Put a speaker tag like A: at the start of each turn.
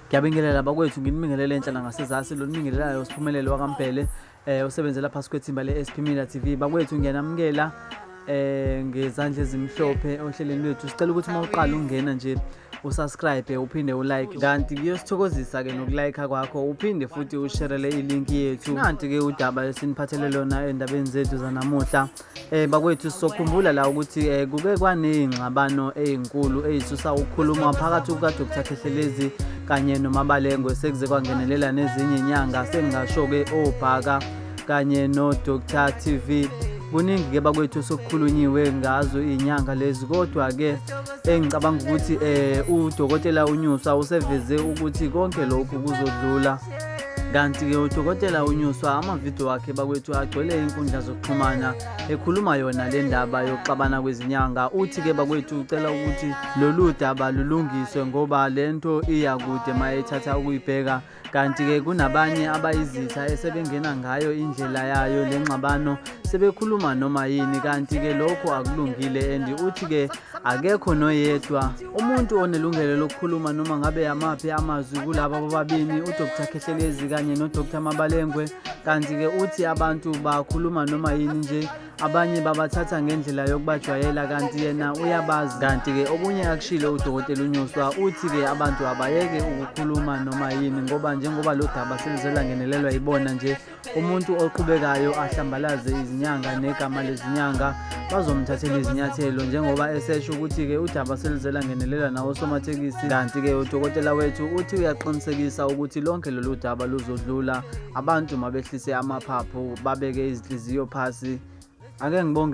A: Ngiyabingelela bakwethu, nginibingelele enhla nangasezasi. Lo nibingelelayo uSiphumelele wakaMbhele, osebenzela phasi kwethimba le-SP Media TV. Bakwethu, ngiyanamukela ngezandla ezimhlophe ohlelweni lwethu. Sicela ukuthi uma uqala ungena nje usubscribe, uphinde ulike, kanti kuyosithokozisa-ke nokulayikha kwakho, uphinde futhi usherele ilinki yethu. Nanti-ke udaba esiniphathele lona endabeni zethu zanamuhla. Bakwethu, sizokhumbula la ukuthi kuke kwaney'ngxabano ey'nkulu ey'susa ukukhuluma phakathi kuka-Dr Khehlelezi kanye noMabalengwe, sekuze kwangenelela nezinye inyanga, sengingasho-ke oBhaka kanye no-Dr TV. Kuningi-ke bakwethu sokukhulunyiwe ngazo iy'nyanga lezi, kodwa-ke engicabanga ukuthi udokotela uNyuswa useveze ukuthi konke lokhu kuzodlula. Kanti-ke udokotela uNyuswa amavidiyo wakhe bakwethu agcwele inkundla zokuxhumana ekhuluma yona le ndaba yokuxabana kwezinyanga. Uthi-ke bakwethu ucela ukuthi lolu daba lulungiswe ngoba le nto iya kude uma ethatha ukuyibheka. Kanti-ke kunabanye abayizitha esebengena ngayo indlela yayo le ngxabano, sebekhuluma noma yini, kanti-ke lokho akulungile. And uthi-ke akekho noyedwa umuntu onelungelo lokukhuluma noma ngabe amaphi amazwi kulaba bobabini, uDr Khehlelezi kanye noDr Mabalengwe. Kanti-ke uthi abantu bakhuluma noma yini nje, abanye babathatha ngendlela yokubajwayela, kanti yena uyabazi. Kanti-ke okunye akushilo udokotela uNyuswa, uthi-ke abantu abayeke ukukhuluma noma yini, ngoba njengoba lo daba selize langenelelwa yibona nje, umuntu oqhubekayo ahlambalaze izinyanga negama lezinyanga bazomthathela izinyathelo, njengoba esesho ukuthi-ke udaba selize langenelela nawosomathekisi. Kanti-ke udokotela wethu uthi uyaqinisekisa ukuthi lonke lolu daba luzodlula, abantu mabehlise amaphaphu, babeke izinhliziyo phasi. Ake ngibonge.